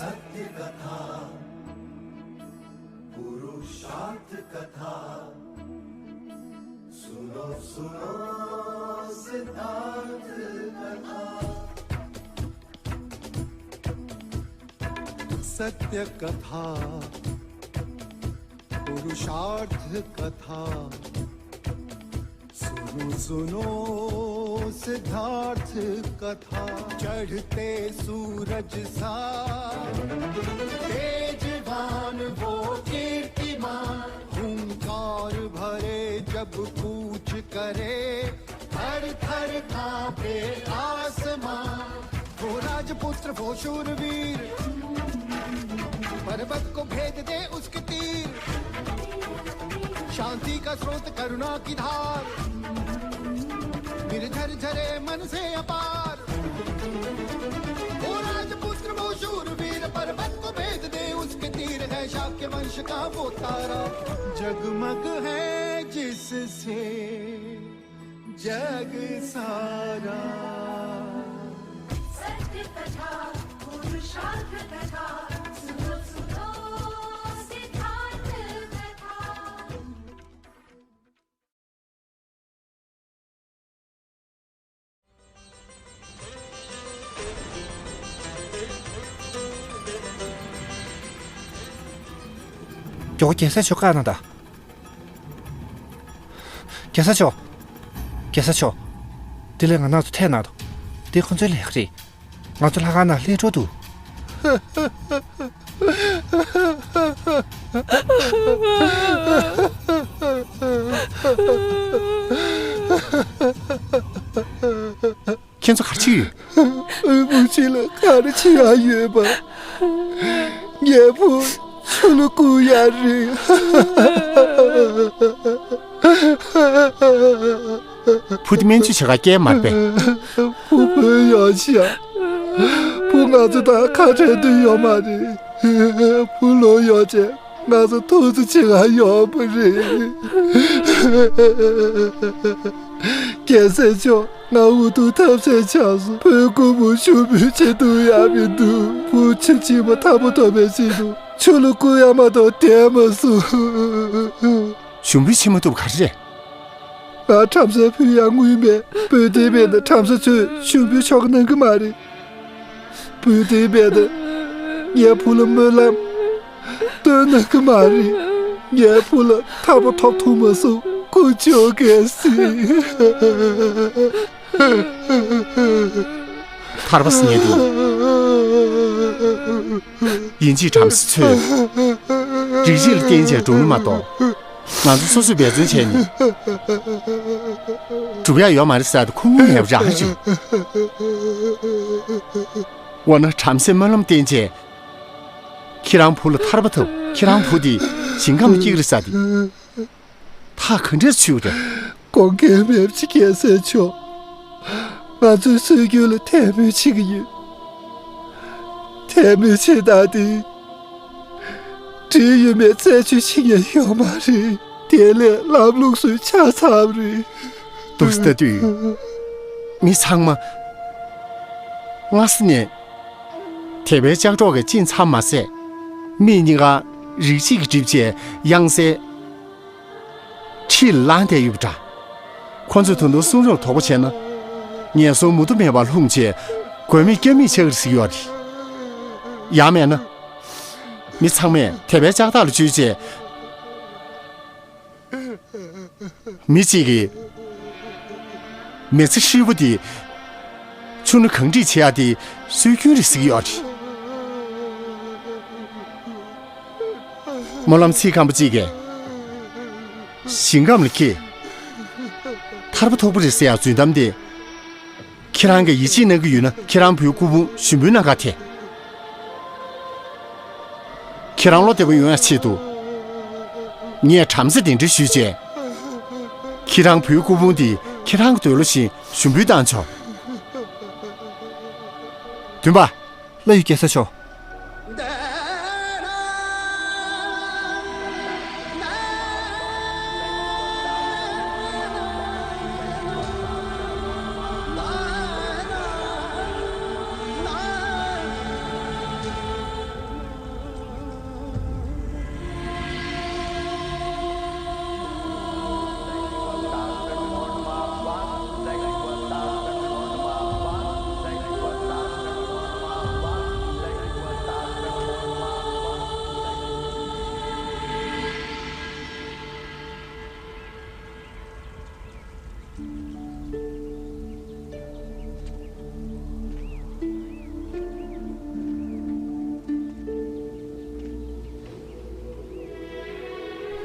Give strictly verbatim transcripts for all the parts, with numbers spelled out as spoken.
सत्य कथा, पुरुषार्थ कथा, सुनो सुनो सिद्धार्थ कथा। सत्य कथा, पुरुषार्थ कथा, सुनो सुनो सिद्धार्थ कथा। चढ़ते सूरज सा तेजवान वो कीर्तिमान, हुंकार भरे जब कूच करे, थर थर कांपे आसमां। वो राजपुत्र वो शूरवीर, पर्वत को भेद दे उसके तीर, शांति का स्रोत करुणा की धार, निर्झर झरे मन से अपार। वो राजपुत्र वो शूरवीर, पर्वत को भेद दे उसके तीर, है शाक्य वंश का वो तारा, जगमग है जिससे जग सारा। सत्य कथा, पुरुषार्थ कथा, सुनो सुनो सिद्धार्थ कथा। 今日警察署かなんだ。警察署。警察署。དེ་ལས་ང་ནང་དུ་ཐད་ན་དོ། དེ་ཁོ་ཚོའི་ལས་ཀ་རེད། ང་ཚོ་ལྷ་ཁང་ནང་ལྷིང་འགྲོ་འདུག་ཁྱེད་ཚོ་ག་རེ་བྱེད་ཀྱི་ཡོད། ཨུ་བུ་ཅི་ལ་ག་རེ་བྱེད་ཡ་ཡོད་པ། ངའི་བུ་ཆུ་ལ་བསྐུར་ཡ་རེད། བུ་དེ་སྨན་བཅོས་བྱེད་ག་སྐྱེལ་མ་རེད་པས། བུ་བུ་ཡོང་ཤག་བུ་ང་ཚོ་དང་ཁ་བྲལ་འདོད་ཡོད་མ་རེད། བུ་ལོ་ཡོང་བྱས་ང་ཚོ་ཐུགས་རྗེ་ཆེ་ག་ཡོང་བ་རེད། རྒྱལ་སྲས་མཆོག་ང་འུ་ཐུག་ཐབས་ཟད་ཆགས་སོང་། བུ་སྐུ་བུ་ཞུ་འབུལ་བྱེད་ཐུབ་ཡ་མི་འདུག་བུ་ཆུ་ཆེན་མོ་ཐར་པ་ཐོབ་པའི་ཆེད་དུ་ཆུ་ལ་བསྐུར་ཡ་མ་གཏོགས་བསྡད་མ་སོང་། ཞུ་འབུལ་བྱེད་མ་ཐུབ་ག་རེ་རེད། ང་བྲམ་ཟེ་ཕུལ་ཡ་དངུལ་མེད། བུ་དེ་མེད་ན་བྲམ་ཟེ་ཚོས་ཞུ་འབུལ་ཆོག་གནང་གི་མ་རེད། བུ་དེ་མེད་ན་ངའི་བུ་ལ་སྨོན་ལམ་འདོན་གནང་གི་མ་རེད། ངའི་བུ་ལ་ཐར་པ་ཐོབ་ཐུབ་མ་སོང་། ཀུན་སྤྱོད་གལ་སྲིད། ཐར་པ་ཟེར་མཁན་དེ། ཡིན་གཅིག་བྲམ་ཟེ་ཚོས་རིག་བྱེད་ལ་བརྟེན་བྱས་སྒྲུབ་ནི་མ་གཏོགས། ང་ཚོ་སོ་སོས་འབད་བརྩོན་བྱས་ནས་སྒྲུབ་ཡག་ཡོད་མ་རེད་ཟེར་ཏེ་ཁུངས་མེད་པ་རང་རེད། འོ་ན་བྲམ་ཟེས་སྨོན་ལམ་བཏོན་བྱས། ཁྱེད་རང་བུ་ལ་ཐར་པ་ཐོབ། ཁྱེད་རང་བུ་དེ་ཞིང་ཁམས་ལ་སྐྱེ་གི་རེད་ཟེར་ཏེ། ཐག་ག་འདྲས་ཆོད་རེད། དགོངས་འགལ་མེད་ཀྱི་རྒྱལ་སྲས་མཆོག་ང་ཚོའི་སྲོལ་རྒྱུན་ལ་དད་མོས་བྱེད་ཀྱི་ཡོད། དད་མོས་བྱེད་སྟངས་དེ། འབྲེལ་ཡོད་མེད་རྩད་གཅོད་བྱེད་མཁན་ཡོད་མ་རེད། དེ་ལས་ལམ་ལུགས་སུ་ཆ་ཚང་རེད། འདུག་སེ་ལྟ་དུས། མི་ཚང་མ། སྔ་ས་ནས། དད་པའི་ལྕགས་སྒྲོག་གིས་བཅིངས་ཚར་མ་ཟད། མིག་གཉིས་ཀ་རིག་བྱེད་ཀྱིས་བསྒྲིབས་བྱས་དབྱངས་གསལ། ཁྲིད་ལངས་བསྡད་ཡོད་པ་འདྲ། ཁོ་ཚོས་ད་དུང་གསུང་རབ་དོག་པོ་བྱས་ན། ངན་སོང་མུ་མཐའ་མེད་པར་ལྷུང་བྱས་མགོན་མེད་སྐྱབས་མེད་ཆགས་ཀྱི་རེད་ཟེར་གྱི་ཡོད་རེད། ཡང་མེད་ན། མི་ཚང་མས་དད་པའི་ལྕགས་ཐག་ལ་འཇུས་བྱས། མི་གཅིག་གིས་མི་ཚེ་ཧྲིལ་པོ་དེ་ཆུ་སྣ་གང་འགྲིག་བྱེད་ཡག་དེ་སྲོལ་རྒྱུན་རེད་ཟེར་གྱི་ཡོད་རེད། སྨོན་ལམ་ཚིག་སྐམ་པོ་གཅིག་གིས་ཞིང་ཁམས་ལ་སྐྱེ། ཐར་པ་ཐོབ་ཀྱི་རེད་ཟེར་ཡག་རྫུན་གཏམ་དེ། ཁྱེད་རང་གིས་ཡིད་ཆེས་གནང་གི་ཡོད་ན་ཁྱེད་རང་བུའི་སྐུ་ཕུང་ཞུ་འབུལ་གནང་ག་ཐད། ཁྱེད་རང་བློ་བདེ་པོ་ཡོང་ཡག་ཆེད་དུ། ངས་བྲམ་ཟེ་གདན་འདྲེན་ཞུས་བྱས། ཁྱེད་རང་བུའི་སྐུ་ཕུང་འདི་ཁྱེད་རང་གི་འདོད་བློ་བཞིན་ཞུ་འབུལ་བཏང་ཆོག་བདུན་པ། ལྷ་ཡི་རྒྱལ་སྲས་མཆོག་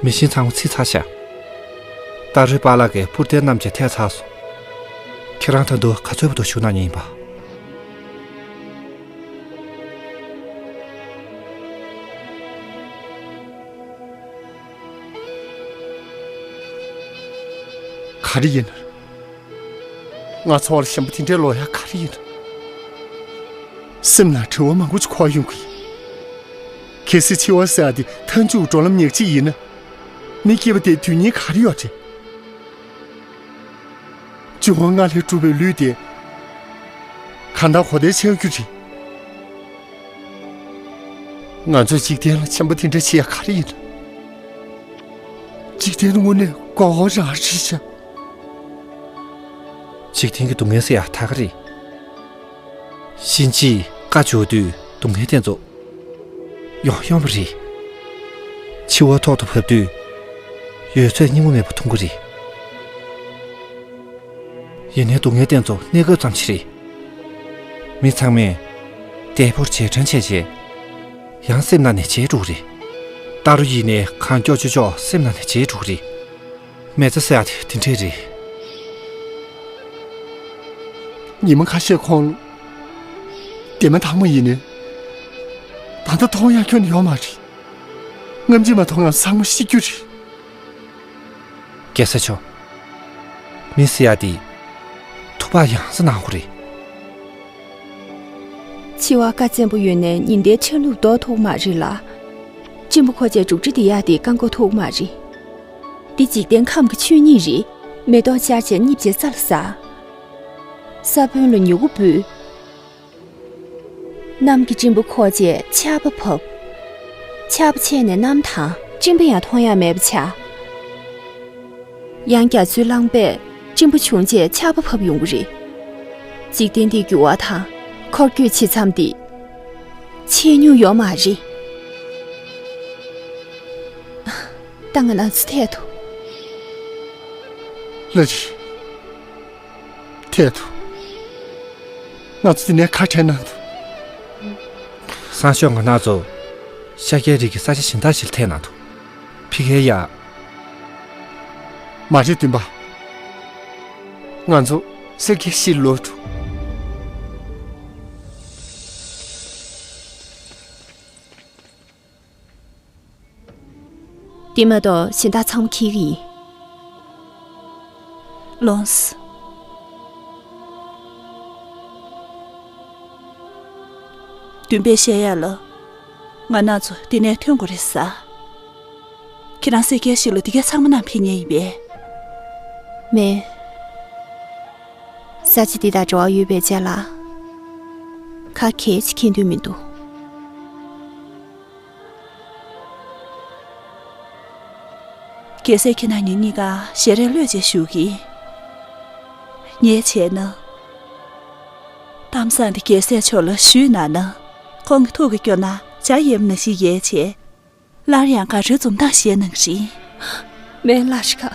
ཡིན་ཕྱིན་ཚང་མ་ཚིག་ཚར་ཤག་རྟ་རོའི་པཱ་ལགས་ཀྱིས་སྤུར་རྟེན་རྣམས་ཀྱང་ཐད་ཚར་སོང་། ཁྱེད་རང་ད་དུང་ག་ཚོད་བར་དུ་བཞུགས་གནང་མཁན་ཡིན་པ། ག་རེ་ཡིན། ང་ཚོ་བར་ཞེན་པ་དེ་འདྲའི་ལོག་ཡ་ག་རེ་ཡིན། སེམས་ལ་དྲི་བ་མང་པོ་ཅིག་འཁོར་ཡོང་གི་ཡིན། གལ་སྲིད་འཆི་བ་ཟེར་ཡ་དེ་མཐའ་མཇུག་འགྲོ་ལམ་ཉག་གཅིག་ཡིན་ན། མི་སྐྱེས་པ་དེ་དོན་སྙིང་ག་རེ་ཡོད་རེད། འབྱུང་བ་ལྔ་ལས་གྲུབ་པའི་ལུས་དེ་གང་ལྟར་གོ་བརྡའི་ཆགས་རྒྱུ་རེད། ང་ཚོས་འཇིག་རྟེན་ལ་ཞེན་པ་དེ་འདྲ་བྱེད་ཡ་ག་རེ་ཡིན། འཇིག་རྟེན་དངོས་གནས་མགོ་སྐོར་རང་རེད་ཤག་འཇིག་རྟེན་གྱི་སྡུག་བསྔལ་ཟེར་ཡ་ད་ག་རེད། གཤིན་རྗེས་བཀའ་འགྱུར་དུས་སྡུག་བསྔལ་དེ་ཚོ་ཡོང་ཡོང་བ་རེད། འཆི་བ་ཐོག་ཏུ་བབས་དུས་ཡོད་ཚད་སྙིང་པོ་མེད་པ་མཐོང་གི་རེད། ཡིན་ནའི་སྡུག་བསྔལ་དེ་ཚོ་གནས་སྐབས་ཙམ་ཞིག་རེད། མི་ཚང་མས་བདེ་པོར་རྗེས་དྲན་བྱས་རྗེས། ཡང་སེམས་ནང་ནས་བརྗེད་འགྲོ་གི་རེད། རྟ་རོ་ཡིན་ནའི་གང་སྐྱོ་ཅོ་ཅོ་སེམས་ནང་ནས་བརྗེད་འགྲོ་གི་རེད། མི་ཚེ་ཟེར་ཡ་དེ་དེ་འདྲས་རེད། ཉི་མ་ཁ་ཤས་གོང་ལ་བདེ་མ་ཐང་མ་ཡིན་ནའི། ད་ལྟ་མཐོང་ཡག་ཁྱོན་ནས་ཡོད་མ་རེད། སྔ་ཕྱི་མ་མཐོང་ཡང་ཚང་མ་ཤི་རྒྱུ་རེད། རྒྱལ་སྲས་མཆོག་མི་ཟེར་ཡ་དེ་ཐུག་པ་ཡང་སེ་ནང་ཧོ་རེད། འཆི་བ་བཀའ་བཙན་པོ་ཡོད་ནའི་ཉི་ཟླའི་ཆར་ནུབ་ལྡོག་ཐུབ་མ་རེད་ལ། གཅིན་པ་ཁོག་ཅན་འབྲུག་སྒྲ་དེ་ཡག་དེ་བཀག་འགོག་ཐུབ་མ་རེད། འདི་འཇིག་རྟེན་ཁམས་ཀྱི་ཆོས་ཉིད་རེད། མེ་ཏོག་ཤར་བྱས་རྙིད་བྱས་ས་ལ་ཟགས། ས་བོན་ལ་མྱུ་གུ་འབུས། གནམ་གྱི་སྤྲིན་པ་ཁོག་བཅས་ཆར་པ་བབས། ཆར་པ་ཆད་ནས་གནམ་དྭངས། སྤྲིན་པ་ཡང་མཐོང་ཡག་མེད་པ་ཆགས། ཡང་རྒྱ་མཚོའི་རླངས་པས་སྤྲིན་པ་བྱུང་རྗེས་ཆར་པ་བབས་ཡོང་གི་རེད། འཇིག་རྟེན་འདིའི་འགྱུར་བ་དང་འཁོར་སྐྱོད་བྱེད་མཚམས་འདི་ཆད་མྱོང་ཡོད་མ་རེད། ད་ང་རང་ཚོ་ཐད་དོ། ལགས་རེད། ཐད་དོ། ང་ཚོ་འདི་ནས་ཁ་བྲལ་གནང་དོ། སང་ཞོགས་ང་རང་ཚོ་ཤཱཀྱའི་རིགས་ཀྱི་ས་ཆ་གཞན་དག་ཞིག་ལ་ཐད་གནང་དོ། ཕ་གིར་ཡ། མ་རེད་སྟོན་པ། ང་ཚོ་སེར་སྐྱའི་གཞིས་ལ་ལོག་འགྲོ། དེ་མ་གཏོགས་གཞན་དག་ཚང་མ་འཁྱེར་གྱི་ཡིན། ལོངས། སྟོན་པས་བཤད་ཡག་ལ། ང་རང་ཚོ་འདི་ནས་ཐོན་དགོས་རེད་ཟེར། ཁྱེད་རང་སེར་སྐྱའི་གཞིས་ལ་འདི་ག་ཚང་མ་ནང་ཕེབས་མཁན་ཡིན་པས། མེད། ས་ཆ་འདི་དང་འབྲེལ་བ་ཡོད་པའི་རྗེས་ལ། ཁ་གས་ཅི་མཁྱེན་འདོད་མི་འདུག་རྒྱལ་སྲས་ཁྱེད་རང་གཉིས་གཉིས་ཀ་ཞལ་རས་གློད་བྱས་བཞུགས་ཀྱིས། ངས་བྱས་ན། གཏམ་བཟང་འདི་རྒྱལ་སྲས་མཆོག་ལ་ཞུས་གནང་ན། ཁོང་གི་ཐུགས་ཀྱིས་སྐྱོར་ན་ཇ་ཡལ་བ་ནང་བཞིན་ཡལ་བྱས། སླར་ཡང་དགའ་སྤྲོའི་འཛུམ་མདངས་བཞད་གནང་རིགས། མེད་ལགས་ཤི་ཁ།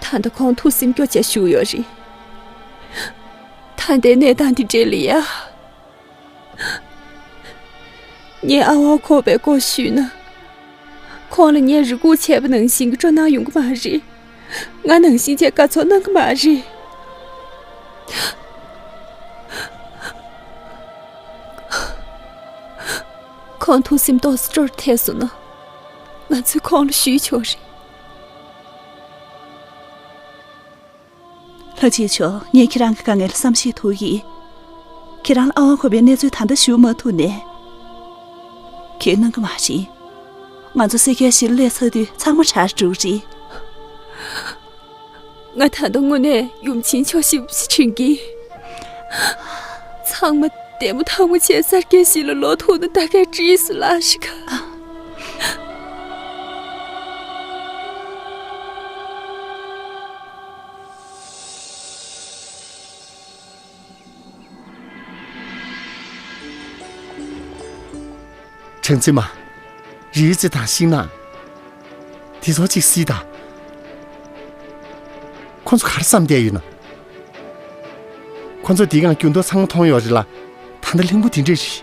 ད་ལྟ་ཁོང་ཐུགས་སེམས་སྐྱོ་བྱས་བཞུགས་ཡོད་རེད། ད་ལྟའི་གནས་སྟངས་འདི་འདྲ་ལ་ཡ། ངས་ཨ་ཝང་ཁོག་པའི་སྐོར་ཞུས་ན། ཁོང་ལ་ངས་རེ་སྒུག་བྱས་པ་ནང་བཞིན་གྱི་སྤྲོ་སྣང་ཡོང་གི་མ་རེད། ང་ནང་བཞིན་བྱས་དགའ་ཚོར་གནང་གི་མ་རེད། ཁོང་ཐུགས་སེམས་ཏོག་ཙམ་སྤྲོ་བ་ཐེབས་སོང་ན། ང་ཚོས་ཁོང་ལ་ཞུས་ཆོག་རེད། ལྷ་རྗེ་མཆོག་ངས་ཁྱེད་རང་གི་དཀའ་ངལ་ལ་བསམ་ཤེས་ཐུབ་ཀྱིས། ཁྱེད་རང་ལ་ཨ་ཝང་ཁོག་པའི་གནས་ཚུལ་ད་ལྟ་ཞུ་མ་ཐུབ་ནས། ཁྱེད་གནང་གི་མ་རེད། ང་ཚོ་སེར་སྐྱའི་གཞིས་ལ་སླེབས་ཚར་དུས་ཚང་མ་གྲ་སྒྲིག་རེད། ང་ད་ལྟ་དངོས་གནས་ཡུམ་ཆེན་མཆོག་ཞེ་པོ་ཅིག་དྲན་གྱིས། ཚང་མ་བདེ་མོ་ཐང་མོ་བྱས་སེར་སྐྱའི་གཞིས་ལ་ལོག་ཐུབ་ན་ད་གས་འགྲིག་སོང་ལགས་ཤི་ཁ། ཁྲང་ཙེ་མ། རིའི་རྩེ་དང་ཤིང་ནགས། དེ་ཚོ་གཅིག་གཟིགས་དང་། ཁོ་ཚོ་ག་རེ་བསམ་བསྡད་ཡོད་ན། ཁོ་ཚོ་དེའི་སྒང་འགྱུར་ལྡོག་ཚང་མ་མཐོང་ཡོད་རེད་ལ། ད་ལྟ་གླིང་བུ་དེ་འདྲས་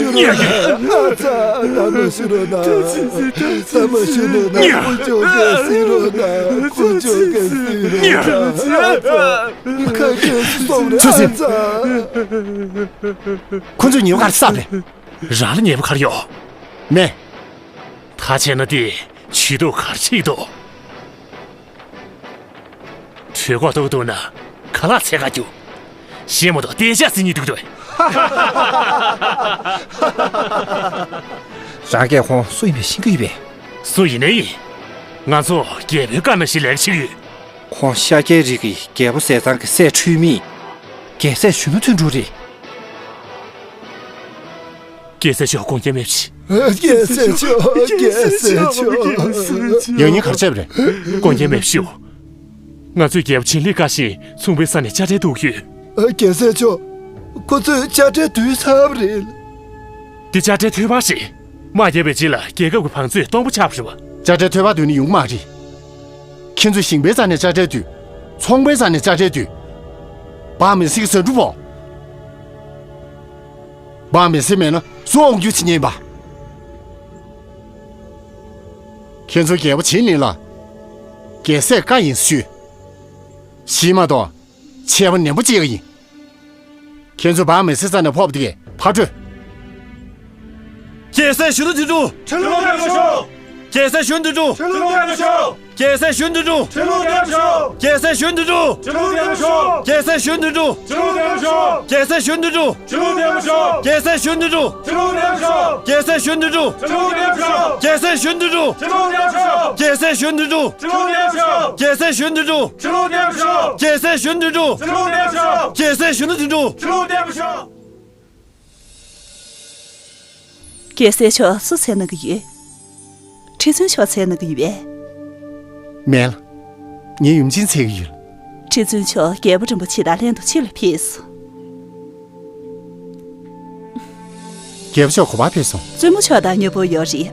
ཤོར་རོགས་གནང་། ཨ་ཙ། ད་མ་ཤོར་རོགས་གནང་། ད་མ་ཤོར་རོགས་གནང་། ཁོ་ཅོག་ག་སྲིད་རོགས་གནང་། ཁོ་ཅོག་ག་སྲིད་རོགས་གནང་། ཨ་ཙ། ཁ་ཁ་སོང་རེད། ཨ་ཙ། ཁོ་ཚོས་ཉེས་པ་ག་རེ་བསགས་པ་རེད། རང་ལ་ཉེས་པ་ག་རེ་ཡོད། མེད། ད་བྱས་ན་དེ་ཇུས་གཏོགས་ག་རེ་བྱེད་ཀྱི་འདུག་གྲོད་ཁོག་ལྟོགས་འདུག་ན་ཁ་ལག་འཚོལ་ག་རྒྱུགས། ཤེས་མ་གཏོགས་རྟེན་ཞག་རྩིས་གཉིས་འདུག་དོ། རང་གིས་ཁོང་སུ་ཡིན་པ་ཤེས་ཀྱི་ཡོད་པས། སུ་ཡིན་ནའི་ཡིན། ང་ཚོ་རྒྱལ་པོའི་བཀའ་ནང་བཞིན་ལས་ཀ་བྱེད་ཀྱི་ཡོད། ཁོང་ཤཱཀྱའི་རིགས་ཀྱི་རྒྱལ་པོ་ཟས་གཙང་གི་སྲས་འཁྲུལ་མེད། རྒྱལ་སྲས་གཞོན་ནུ་དོན་གྲུབ་རེད། རྒྱལ་སྲས་མཆོག་དགོངས་འགལ་མེད་པ་ཞིག་རྒྱལ་སྲས་མཆོག་རྒྱལ་སྲས་མཆོག་ཡང་སྙིང་ག་རེ་བྱས་པ་རེད། དགོངས་འགལ་མེད་པ་ཞིག་ང་ཚོས་རྒྱལ་པོ་བྱིན་ལེགས་བཀའ་བཞིན་ཚོང་པའི་ས་ནས་དཔྱ་ཁྲལ་བསྡུ་གི་ཡོད། རྒྱལ་སྲས་མཆོག་ཁོ་ཚོས་དཔྱ་ཁྲལ་བསྡུས་ཚར་བ་རེད། འདི་དཔྱ་ཁྲལ་ཐོལ་པ་རེད། དམག་རྒྱག་པའི་རྗེས་ལ་རྒྱལ་ཁབ་ཀྱི་བང་མཛོད་སྟོང་པ་ཆགས་པ་རེད་བ། དཔྱ་ཁྲལ་ཐོལ་པ་བསྡུས་ན་ཡོང་གི་མ་རེད། ཁྱེད་ཚོས་ཞིང་པའི་རྩ་ནས་དཔྱ་ཁྲལ་བསྡུས། ཚོང་པའི་རྩ་ནས་དཔྱ་ཁྲལ་བསྡུས། འབངས་མི་སེར་གྱི་ཟ་འབྲུ་ཕོག་འབངས་མི་སེར་མེད་ན་སུ་དབང་སྒྱུར་བྱེད་མཁན་ཡིན་པ། ཁྱེད་ཚོ་རྒྱལ་པོ་བྱིན་ལེགས་ལ། རྒྱལ་སྲས་བཀའ་ཡིན་ཞུས། ཤེས་མ་གཏོགས་ཆད་པ་ནན་པོ་གཅོད་ཀྱི་ཡིན། ཁྱེད་ཚོ་འབངས་མི་སེར་རྩ་ནས་ཕོག་པ་དེ་གས་ཕར་སྤྲོད། རྒྱལ་སྲས་གཞོན་ནུ་དོན་གྲུབ། ཁྲི་ལོ་བརྟན་པར་ཤོག་རྒྱལ་སྲས་གཞོན་ནུ་དོན་གྲུབ། ཁྲི་ལོ་བརྟན་པར་ཤོག་རྒྱལ་སྲས་གཞོན་ནུ་དོན་གྲུབ། ཁྲི་ལོ་བརྟན་པར་ཤོག་རྒྱལ་སྲས་གཞོན་ནུ་དོན་གྲུབ། ཁྲི་ལོ་བརྟན་པར་ཤོག་རྒྱལ་སྲས་གཞོན་ནུ་དོན་གྲུབ། ཁྲི་ལོ་བརྟན་པར་ཤོག་རྒྱལ་སྲས་གཞོན་ནུ་དོན་གྲུབ། ཁྲི་ལོ་བརྟན་པར་ཤོག་རྒྱལ་སྲས་གཞོན་ནུ་དོན་གྲུབ། ཁྲི་ལོ་བརྟན་པར་ཤོག་རྒྱལ་སྲས་གཞོན་ནུ་དོན་གྲུབ། ཁྲི་ལོ་བརྟན་པར་ཤོག་རྒྱལ་སྲས་གཞོན་ནུ་དོན་གྲུབ། ཁྲི་ལོ་བརྟན་པར་ཤོག་རྒྱལ་སྲས་གཞོན་ནུ་དོན་གྲུབ། ཁྲི་ལོ་བརྟན་པར་ཤོག་རྒྱལ་སྲས་གཞོན་ནུ་དོན་གྲུབ། ཁྲི་ལོ་བརྟན་པར་ཤོག་རྒྱལ་སྲས་མཆོག་སུ་འཚོལ་གནང་གི་ཡོད། ཁྲི་བཙུན་མཆོག་འཚོལ་གནང་གི་ཡོད་པས། མེད་ལ། ངའི་ཡུམ་ཆེན་འཚོལ་གྱི་ཡོད་ལ། ཁྲི་བཙུན་མཆོག་རྒྱལ་པོ་རིན་པོ་ཆེ་དང་ལྷན་དུ་ཕྱི་ལ་ཕེབས་སོང་། རྒྱལ་པོ་མཆོག་ག་པར་ཕེབས་སོང་། བཙུན་མོ་མཆོག་དང་མཉམ་པོ་ཡོད་རེད།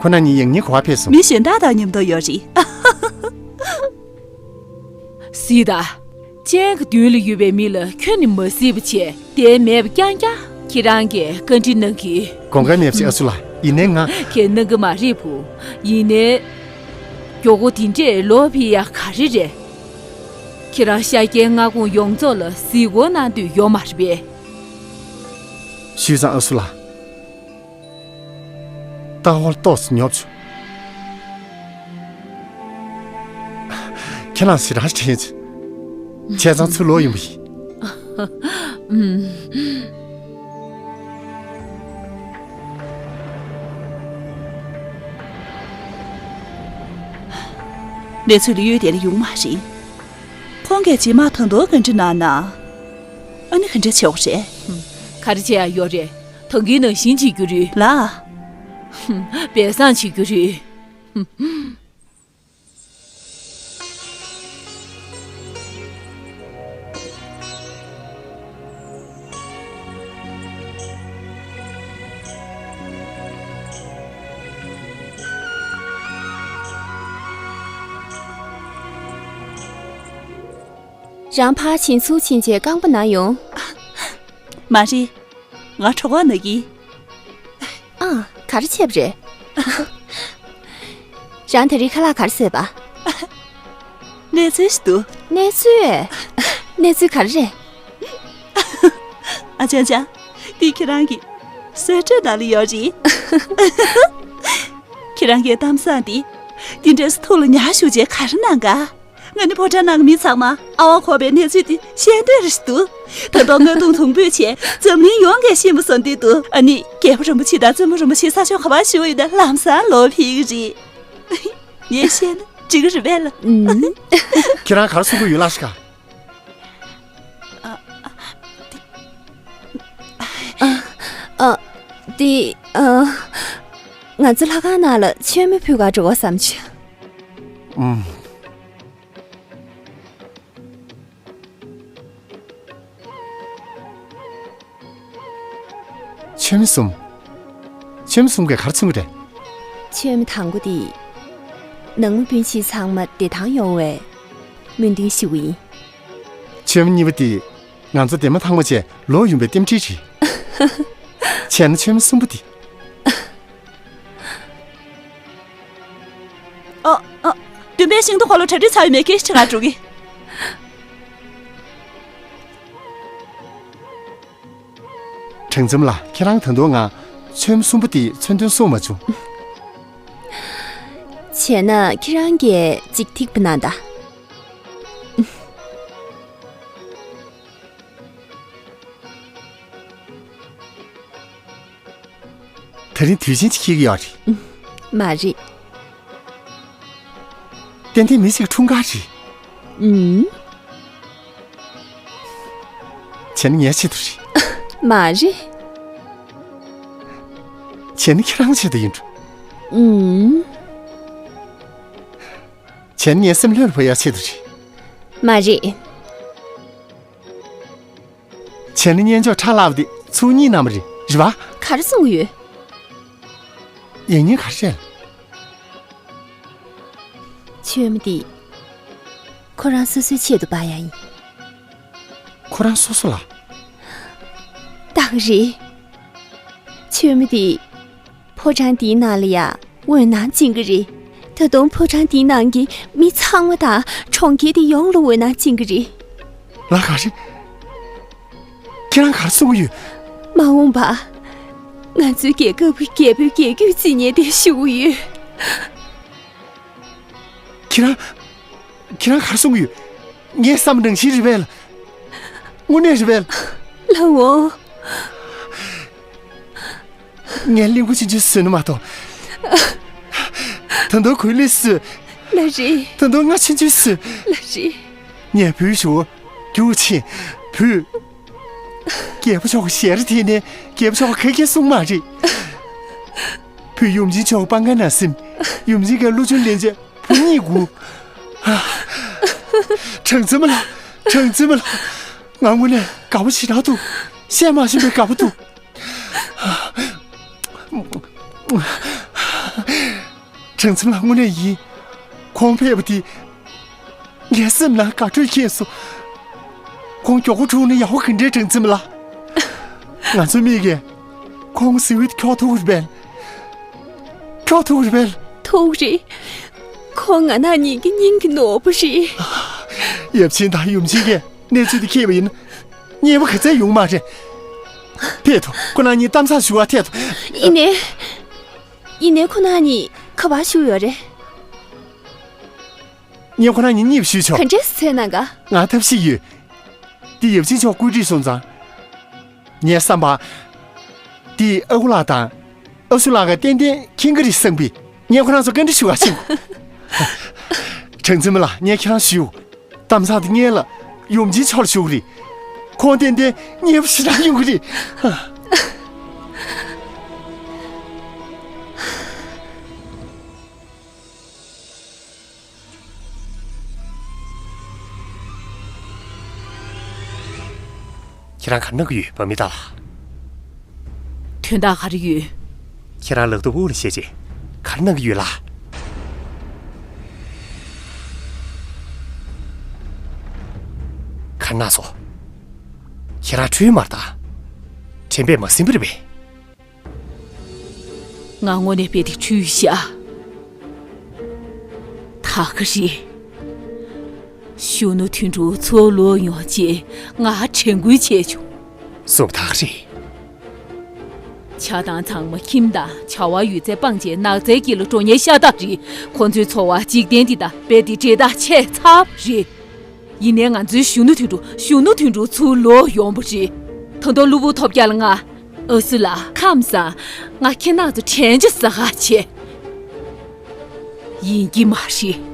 ཁོ་རྣམ་གཉིས་ཡང་སྙིང་ག་པར་ཕེབས་སོང་། མི་གཞན་དག་དང་མཉམ་དུ་ཡོད་རེད། སྲིད་ད། སྤྱན་གྱི་མདུན་ལ་ཡོད་པའི་མི་ལ་ཁྱོན་ནས་མ་གཟིགས་པ་བྱས་བསྡད་མེད་པ་རྐྱང་རྐྱང་ཁྱེད་རང་གིས་བཀའ་འདྲི་གནང་གི། དགོངས་འགལ་མེད་པ་ཞིག་ཨ་སུ་ལགས། ཡིན་ནའི་ང་། ཁྱེད་གནང་གི་མ་རེད་བུ། ཡིན་ནའི། མགྱོགས་པོ་དེ་འདྲས་ལོག་ཕེབས་ཡ་ག་རེ་རེད། ཁྱེད་རང་ཤཱཀྱའི་མངའ་ཁོངས་ཡོངས་རྫོགས་ལ་གཟིགས་སྐོར་གནང་འདོད་ཡོད་མ་རེད་པས། ཞུས་ཙང་ཨ་སུ་ལགས། ལྟ་བ་ཏོག་ཙམ་ཉོབ་བྱུང་། ཁྱེད་རང་ཞེ་དྲག་དྲན་བྱུང་། བྱས་ཙང་ཚུར་ལོག་ཡོང་བ་ཡིན། གནས་ཚུལ་ཡོད་དེ་ལ་ཡོང་མ་རེད། ཁོང་གིས་རྗེས་མ་ད་དུང་བཀའ་འདྲི་གནང་ན། ཨ་ནི་ག་འདྲ་བྱེད་དགོས་རེད། ག་རེ་བྱེད་ཡ་ཡོད་རེད། ད་གིན་ནང་བཞིན་བྱེད་རྒྱུ་རེད། ལགས། སྦས་གསང་བྱེད་རྒྱུ་རེད། རང་ཕར་ཕྱིན་ཚུར་ཕྱིན་བྱས་རྐང་པ་ན་ཡོང་། མ་རེད། ང་གྲོད་ཁོག་ན་གི། ཨ། ག་རེ་བྱས་པ་རེད། རང་དེ་རིང་ཁ་ལག་ག་རེ་བཟས་པ། གནས་ཚུལ་ཞིག་འདུག་གནས་ཚུལ། གནས་ཚུལ་ག་རེ་རེད། ཨ་ཅང་ཅང་། འདི་ཁྱེད་རང་གི་གསོལ་ཇ་ནང་ལ་ཡོད་རེད། ཁྱེད་རང་གི་གཏམ་བཟང་འདི། འདི་འདྲས་སུ་ཐུགས་ལ་ཉར་བཞུགས་བྱས་ག་རེ་གནང་ག་ང་ནི་ཕོ་བྲང་ནང་གི་མི་ཚང་མ་ཨ་བ་གོ་བའི་གནས་ཚུལ་འདི་ཤེས་འདོད་རེ་ཞིག་འདུག་ད་དུང་རྔ་རྡུང་དུང་འབུད་བྱས་འཛམ་གླིང་ཡོངས་ཀྱིས་ཤེས་པ་བཟོ་འདོད་འདུག་ཨ་ནི་རྒྱལ་པོ་རིན་པོ་ཆེ་དང་བཙུན་མོ་རིན་པོ་ཆེ་ས་ཕྱོགས་ག་པར་བཞུགས་ཡོད་ན་ལམ་སང་ལོག་ཕེབས་ཀྱི་རེད། ངས་བཤད་ན་འགྲིག་གི་རེད་པས་ལགས། ཨུམ། ཁྱེད་རང་ག་རེ་གསུང་གི་ཡོད་ལགས་ཤི་ཀ། ཨ། ཨ། འདི། ཨ། ང་ཚོ་ལྷ་ཁང་ནང་ལ་མཆོད་མེ་ཕུལ་གར་འགྲོ་དགོས་བསམ་བྱུང་། ཨུམ། མཆོད་མེ་གསུམ། ཁྱོད་མི་གསུམ་གས་ག་རེ་མཚོན་གི་རེད། ཆོས་མི་དང་པོ་དེ། ནང་མི་སྤུན་མཆེད་ཚང་མ་བདེ་ཐང་ཡོང་བའི་སྨོན་འདུན་ཞུ་གི་ཡིན། ཆོས་མི་གཉིས་པ་དེ། ང་ཚོ་འདན་མ་ཐང་མ་བཅས་ལོག་ཡོང་བའི་རྟེན་འབྲེལ་རེད། བྱས་ན་ཆོས་མི་གསུམ་པོ་དེ། ཨ། ཨ། བདུན་པའི་ཤིང་རྟ་འཁོར་ལོ་གྲ་སྒྲིག་ཚར་ཡོད་མེད་སྐད་ཆ་དྲི་ང་འགྲོ་གི། དྲང་འཛོམས་ལགས། ཁྱེད་རང་ད་དུང་ང་ཆོས་མི་གསུམ་པོ་དེ་མཚོན་དོན་གསུངས་མ་བྱུང་། བྱས་ན་ཁྱེད་རང་གིས་ཅིག་ཐིག་པ་གནང་དང་། དེ་རིང་དུས་ཆེན་ཅིག་འཁེལ་གྱི་ཡོད་རེད། མ་རེད། ཏན་ཏན་མི་ཞིག་འཁྲུངས་སྐར་རེད། ཨུམ། བྱས་ན་ངའི་ཆེད་དུ་རེད། མ་རེད། བྱས་ན་ཁྱེད་རང་ཆེད་དུ་ཡིན་འགྲོ། ཨུམ། བྱས་ན་ངའི་སེམས་ལྷོད་ལ་བབས་ཡག་ཆེད་དུ་རེད། མ་རེད། བྱས་ན་སྙན་ཅོག་ཁྲ་ལག་པ་དེ་ཚུར་གཉིས་གནང་བ་རེད། རེད་པ། ག་རེ་གསུང་གི་ཡོད། ཡིན་ཉེན་ག་རེ་རེད། ཆོས་མི་དེ། ཁོ་རང་སོ་སོའི་ཆེད་དུ་འབག་ཡག་ཡིན། ཁོ་རང་སོ་སོ་ལ། ད་ག་རེད། ཆོས་མི་དེ། ཕོ་བྲང་འདིའི་ནང་ལ་ཡ་འོད་སྣང་སྦྱིན་གི་རེད། ད་དུང་ཕོ་བྲང་འདིའི་ནང་གི་མི་ཚང་མ་དང་གྲོང་ཁྱེར་འདི་ཡོངས་ལ་འོད་སྣང་སྦྱིན་གི་རེད། ལགས་ག་རེ། ཁྱེད་རང་ག་རེ་གསུང་གི་ཡོད། མ་འོངས་པ། ང་ཚོའི་རྒྱལ་ཁབ་ཀྱི་རྒྱལ་པོའི་རྒྱལ་རྒྱུད་འཛིན་མཁན་དེ་ཞུ་གི་ཡོད། ཁྱེད་རང་། ཁྱེད་རང་ག་རེ་གསུང་གི་ཡོད། ངའི་བསམ་པ་ནང་བཞིན་རེད་པས། དངོས་གནས་རེད་པས། ལགས་འོང་། ངས་གླིང་བུ་ཆུང་ཆུང་བཟོས་ནི་མ་གཏོགས། ད་དུང་གོས་ལེགས་བཟོས། ལགས་རེད། ད་དུང་རྔ་ཆུང་ཆུང་བཟོས། ལགས་རེད། ངས་བོད་ཞུ་རྒྱུགས་ཆེན་བོད། རྒྱལ་པོ་མཆོག་གི་ཞལ་རས་དེ་ནས་རྒྱལ་པོ་མཆོག་གིས་ག་གེ་གསུངས་མ་རེད། བོད་ཡུམ་ཆེན་མཆོག་གི་པང་ཁ་ན་གཟིམས། ཡུམ་ཆེན་གྱི་བློ་ཆུང་ལན་ཆད་བུ་གཉིས་དགུ། དྲང་འཛིན་མ་ལགས། དྲང་འཛིན་མ་ལགས། ང་དངོས་གནས་དགའ་པོ་ཞེ་དྲག་འདུག་བཤད་མ་ཤེས་པའི་དགའ་པོ་འདུག་དྲང་འཛིན་མ་ལགས། དངོས་གནས་ཡིན། ཁོང་ཕེབས་པ་དེ། ངའི་སེམས་ནང་དགའ་སྤྲོ་སྐྱེས་སོང་། ཁོང་མགྱོགས་པོ་འཁྲུངས་ན་ཡག་པོ་ག་འདྲས། དྲང་འཛིན་མ་ལགས། ང་ཚོ་མིག་གིས་ཁོང་གཟིགས་འོས་དེ་འཁྱོག་ཐུབ་ཀྱི་རེད་པས། འཁྱོག་ཐུབ་ཀྱི་རེད་པས། ཐུབ་ཀྱི་རེད། ཁོང་ང་རང་གཉིས་ཀྱི་སྙིང་གི་ནོར་བུ་རེད། ཡབ་ཆེན་དང་ཡུམ་ཆེན་གྱིས་གནས་ཚུལ་དེ་མཁྱེན་པ་ཡིན་ན། མཉེས་པོ་ག་ཚད་ཡོང་མ་རེད། ཕེབས་དང་། ཁོ་རང་གཉིས་གཏམ་བཟང་ཞུ་བར་ཐད་དང་། ཡིན་ནའི། ཡིན་ནའི་ཁོ་རང་གཉིས་ག་པར་བཞུགས་ཡོད་རེད། ངས་ཁོ་རང་གཉིས་མཉེས་པོ་ཞུས་ཆོག་ག་འདྲས་སེ་འཚོལ་གནང་ག་ང་ཐབས་ཤེས་ཡོད། འདི་ཡབ་ཆེན་མཆོག་བཀོད་སྒྲིག་སོང་ཙང་། ངའི་བསམ་པར། འདི་ཨ་ཁུ་ལགས་དང་། ཨ་སུ་ལགས་ཀྱིས་ཏན་ཏན་མཁྱེན་གྱི་རེད་བསམ་པས། ངས་ཁོ་རང་ཚོར་བཀའ་འདྲི་ཞུ་ག་ཕྱིན། དྲང་འཛིན་མ་ལགས། ངས་ཁྱེད་རང་ཞུ། གཏམ་བཟང་དེ་སྔོན་ལ་ཡུམ་ཆེན་མཆོག་ལ་ཞུ་གི་རེད། ཁོང་ཏན་ཏན་མཉེས་པོ་ཞེ་དྲག་ཡོང་གི་རེད། ཁྱེད་རང་ག་རེ་གནང་གི་ཡོད། བ་མི་ཏ་ལགས། དོན་དག་ག་རེ་ཡོད། ཁྱེད་རང་ལག་ཐོག་དབུགས་ལ་བཞེས་རྗེས་ག་རེ་གནང་གི་ཡོད་ལགས། ག་རེ་གནང་སོང་། ཁྱེད་རང་ཁྲོས་མ་རེད་ད། དྲན་པས་མ་ཟིན་པ་རེད་པས། ང་དངོས་གནས་དཔེ་དེ་འཁྲུལ་ཤག་ད་ག་རེད། གཞོན་ནུ་དོན་གྲུབ་ཚུར་ལོག་ཡོང་རྗེས་ང་དྲན་སྐུལ་བྱས་བྱུང་། སུ་ད་ག་རེད། ཆགས་སྡང་ཚང་མ་ཁྱིམ་དང་བྱ་བ་ཡོད་ཚད་སྤངས་བྱས་ནགས་ཚལ་དཀྱིལ་ལ་འགྲོ་ཉེན་ཤ་སྟག་རེད། ཁོ་ཚོའི་འཚོ་བ་འཇིག་རྟེན་འདི་དང་རྦད་དེ་འབྲེལ་ཐག་ཆད་ཚར་བ་རེད། ཡིན་ནའི་ང་ཚོའི་གཞོན་ནུ་དོན་གྲུབ། གཞོན་ནུ་དོན་གྲུབ་ཚུར་ལོག་ཡོང་བ་རེད། ད་དུང་གློ་བུར་ཐོལ་རྒྱག་ལ་ང་། ཨ་སུ་ལགས། ཁམས་བཟང་། ང་ཁྱེད་རང་ཚོ་དྲན་རྒྱུ་ཟ་ཁ་བྱེད། ཡིན་གྱི་མ་རེད།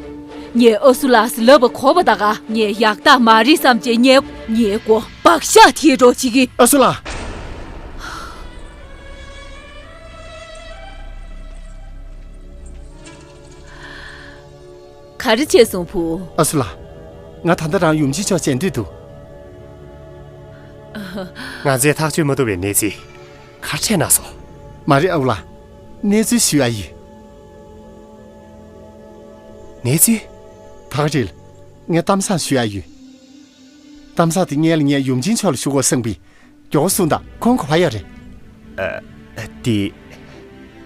ངས་ཨ་སུ་ལགས་སུ་ལབ་པ་གོ་བ་ད་ག་ངས་ཡག་རྟགས་མ་རེད་བསམ་བྱས་ངས་ངའི་མགོ་བག་ཤ་དེད་འགྲོ་བྱེད་ཀྱི། ཨ་སུ་ལགས། ག་རེ་བྱས་སོང་བུ། ཨ་སུ་ལགས། ང་ད་ལྟ་རང་ཡུམ་ཆེན་མཆོག་མཇལ་འདོད་འདུག་ང་ཚོས་ཐག་གཅོད་མ་ཐུབ་པའི་གནས་ཚུལ་ག་རེ་འཕྲད་ན་སོང་། མ་རེད་ཨ་ཁུ་ལགས། གནས་ཚུལ་ཞུ་ཡ་ཡོད། གནས་ཚུལ། ད་ག་རེད། ངས་གཏམ་བཟང་ཞུ་ཡ་ཡོད། གཏམ་བཟང་དེ་སྔོན་ལ་ངས་ཡུམ་ཆེན་མཆོག་ལ་ཞུ་དགོས་བསམ་པའི་མགྱོགས་པོ་གསུངས་དང་། ཁོང་ག་པར་ཡོད་རེད། ཨ། དེ།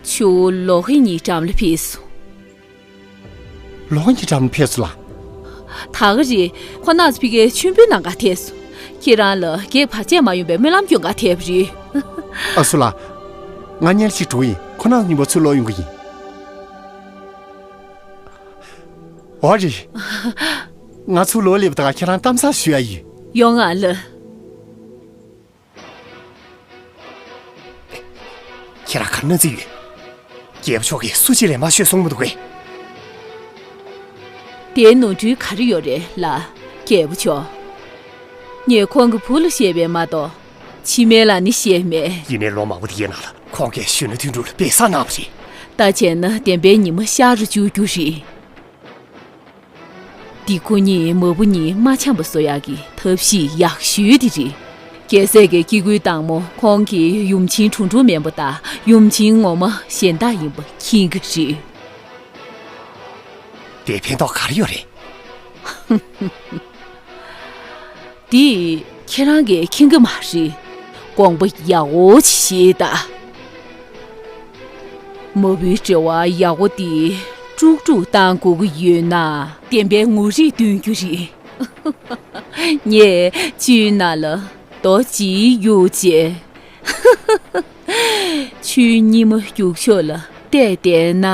ཇོ་བོ་ལོ་ཧི་གཉིས་འགྲམ་ལ་ཕེབས་སོང་། ལོ་ཧི་གཉིས་འགྲམ་ལ་ཕེབས་སོང་ལགས། ད་ག་རེད། ཁོ་རྣམ་ཚོ་ཕ་གིར་མཆོད་འབུལ་གནང་གར་ཐད་སོང་། ཁྱེད་རང་ལ་གེགས་བར་ཆད་མ་ཡོང་པའི་སྨོན་ལམ་སྐྱོན་གར་ཐད་པ་རེད། ཨ་སུ་ལགས། ང་ཉལ་ཞིག་འགྲོ་ཡིན། ཁོ་རྣམ་གཉིས་པོ་ཚུར་ལོག་ཡོང་གི་ཡིན། འོ་རེད། ང་ཚུར་ལོག་སླེབས་དང་ཁྱེད་རང་གཏམ་བཟང་ཞུ་ཡ་ཡིན། ཡོང་ང་ལ། ཁྱེད་རང་ག་རེ་གནང་རྩིས་ཡོད། རྒྱལ་པོ་མཆོག་གིས་སུ་གཅིག་ལས་མ་ཤོད་གསུངས་མི་འདུག་གས། དེའི་ནོར་འཁྲུལ་ག་རེ་ཡོད་རེད་ལགས། རྒྱལ་པོ་མཆོག་ངས་ཁོང་གི་བུ་ལ་བཤད་པས་མ་གཏོགས། ཕྱི་མ་ལ་ནི་བཤད་མེད། ཡིན་ནའི་ལོ་མང་པོ་དེའི་ནང་ལ་ཁོང་གིས་གཞོན་ནུ་དོན་གྲུབ་ལ་སྦས་གསང་གནང་བ་རེད། ད་བྱས་ན་བདེན་པའི་ཉི་མ་ཤར་རུ་འཇུག་རྒྱུ་རེད། འདི་ཁོ་གཉིས་མ་བུ་གཉིས་མ་འཆམ་པ་བཟོ་ཡག་གི་ཐབས་ཤེས་ཡག་ཤོས་དེ་རེད། རྒྱལ་སྲས་ཀྱི་སྐྱེ་དགུའི་བདག་མོ་ཁོང་གིས་ཡུམ་ཆེན་དྲུང་དྲུང་མིན་པ་དང་ཡུམ་ཆེན་ངོ་མ་གཞན་དག་ཡིན་པ་མཁྱེན་གྱི་རེད། དེ་ཕན་ཐོགས་ག་རེ་ཡོད་རེད། འདི་ཁྱེད་རང་གིས་མཁྱེན་གྱི་མ་རེད། དགོངས་པ་ཡག་པོ་ཅིག་བཞེས་དང་། མ་བུའི་འབྲེལ་བ་ཡག་པོ་འདི་དཀྲུག་དཀྲུག་བཏང་དགོས་ཀྱི་ཡོད་ན། བདེན་པའི་ངོ་རིས་སྟོན་རྒྱུ་རེད། ངས་བཅུའི་ནང་ལ་རྡོ་གཅིག་གཡུགས་རྗེས། ཆུའི་སྙེ་མ་རྒྱུག་ཕྱོགས་ལ་བལྟས་བསྡད་ན་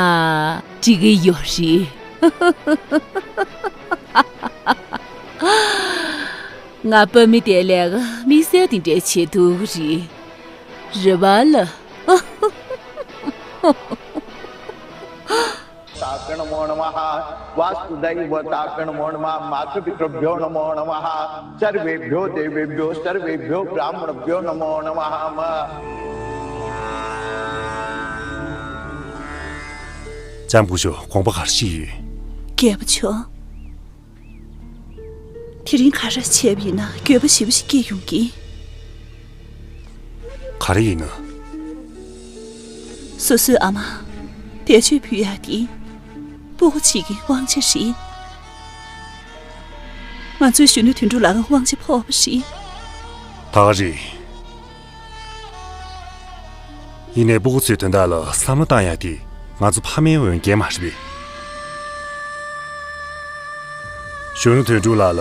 འགྲིག་གི་ཡོད་རེད། ང་པ་མི་དེ་ལས་ཀ་དམིགས་བསལ་དེ་འདྲའི་བྱེད་ཐུབ་ཀྱི་རེད། རེད་པ་ལགས། तापे नमो नमः। वासुदेवतापे नमो नमः। मातृपितृभ्यो नमो नमः। सर्वेभ्यो देवेभ्यो सर्वेभ्यो ब्राह्मणभ्यो नमो नमः। ལྕམ་སྐུ་ཞབས། དགོངས་པ་ག་རེ་ཞིག་ཡོད། རྒྱལ་པོ་མཆོག་དེ་རིང་ག་རེ་བྱས་པ་ཡིན་ན་འགྱོད་པ་ཞེ་པོ་ཞིག་སྐྱེས་ཡོང་གི། ག་རེ་ཡིན་ན། སོ་སོའི་ཨ་མ་བཟླས་བརྗོད་ཕུལ་ཡག་དེ་སྤུ་གུ་གཅིག་གི་དབང་ཆ་རེད། ང་ཚོའི་གཞོན་ནུ་དོན་གྲུབ་ལའང་དབང་ཆ་ཕོག་པ་རེད། ད་ག་རེད། ཡིན་ནའི་སྤུ་གུ་ཚོའི་དོན་དག་ལ་བསམ་བློ་བཏང་ཡག་དེ་ང་ཚོ་ཕ་མའི་འོས་འགན་མ་རེད་པས། གཞོན་ནུ་དོན་གྲུབ་ལགས་ལ་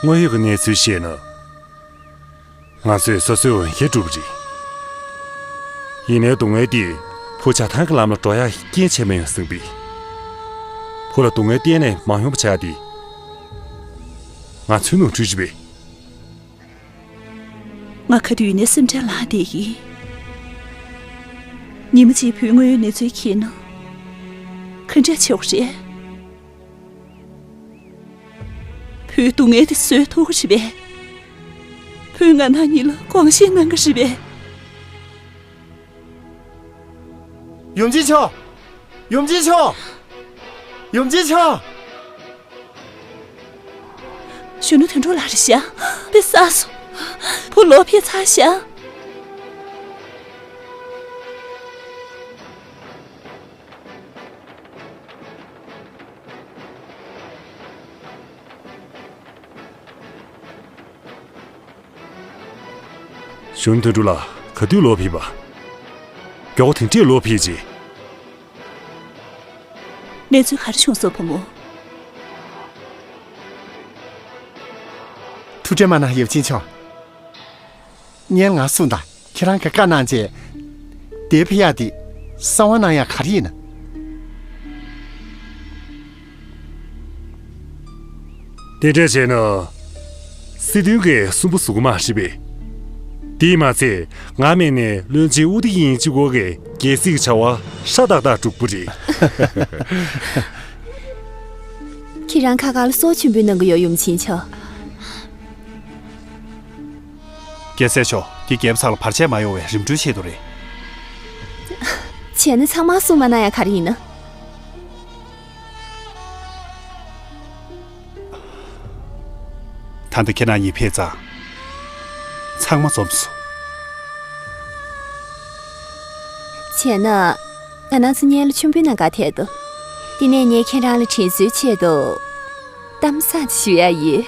དངོས་ཡོད་ཀྱི་གནས་ཚུལ་བཤད་ན། ང་ཚོས་སོ་སོའི་འོས་འགན་བསྒྲུབས་པ་རེད། ཡིན་ནའི་སྡུག་བསྔལ་འདི་བུ་བྱ་བཏང་གི་ལམ་ལ་འགྲོ་ཡག་རྐྱེན་བྱས་མ་ཡོང་བསམ་པས། བུ་ལ་སྡུག་བསྔལ་གཏན་ནས་མ་ཡོང་བ་བྱ་ཡག་དེ་ང་ཚོའི་ནོར་འཁྲུལ་རེད་པས། ང་ག་དུས་ནས་སེམས་ཁྲལ་ལངས་བསྡད་ཀྱི། ཉི་མ་གཅིག་བུའི་དངོས་ཡོད་གནས་ཚུལ་མཁྱེན་ན་ག་འདྲ་བྱེད་དགོས་རེད། བུའི་སྡུག་བསྔལ་དེ་བཟོད་ཐུབ་ཀྱི་རེད་པས། བུས་ང་རང་གཉིས་ལ་དགོངས་བཞེས་གནང་གི་རེད་པས། ཡུམ་ཆེན་མཆོག་ཡུམ་ཆེན་མཆོག་ཡུམ་ཆེན་མཆོག་གཞོན་ནུ་དོན་གྲུབ་ལགས་རེད་ཤག་དཔེ་བསགས་སོང་། བུ་ལོག་ཕེབས་ཚར་ཤག་གཞོན་ནུ་དོན་གྲུབ་ལགས་ག་དུས་ལོག་ཕེབས་པ། མགྱོགས་པོ་དེ་འདྲས་ལོག་ཕེབས་རྗེས། གནས་ཚུལ་ག་རེ་བྱུང་སོང་བུ་མོ། ཐུགས་ཁྲལ་མ་གནང་ཡབ་ཆེན་མཆོག་སྔོན་ང་གསུངས་དང་། ཁྱེད་རང་གིས་བཀའ་གནང་རྗེས། དེ་ཕི་ཡ་དེ་གསང་བ་གནང་ཡག་ག་རེ་ཡིན་ན། དེ་འདྲ་བྱས་ན། སྲིད་དོན་གྱི་སུན་པོ་བཟོ་གི་མ་རེད་པས། དེས་མ་ཚད་ང་མིན་ནས་བློན་ཆེན་ཨུ་ཏི་ཡིན་གཅིག་པོ་གི་རྒྱལ་སྲིད་ཀྱི་བྱ་བ་ཧྲ་ཏག་ཏག་འགྲུབ་པ་རེད། ཁྱེད་རང་ཁ་ཁ་ལ་སྲོག་ཆེན་པོའི་གནང་གི་ཡོད་ཡུམ་ཆེན་མཆོག་རྒྱལ་སྲས་མཆོག་འདི་རྒྱལ་པོ་ཚང་ལ་བར་ཆད་མ་ཡོང་བའི་རིམ་གྲོའི་ཆེད་དུ་རེད། བྱས་ན་ཚང་མ་གསུང་མ་གནང་ཡག་ག་རེ་ཡིན་ན། ད་ལྟ་ཁྱེད་རང་གཉིས་ཕེབས་ཙང་། ཚང་མ་འཛོམས་སོང་། བྱས་ན། ང་རང་ཚོ་མཉམ་དུ་མཆོད་འབུལ་གནང་གར་ཐད་དོ། དེ་ནས་ངས་ཁྱེད་རང་ལ་དྲིན་གཟོའི་ཆེད་དུ་གཏམ་བཟང་ཞུ་ཡ་ཡོད།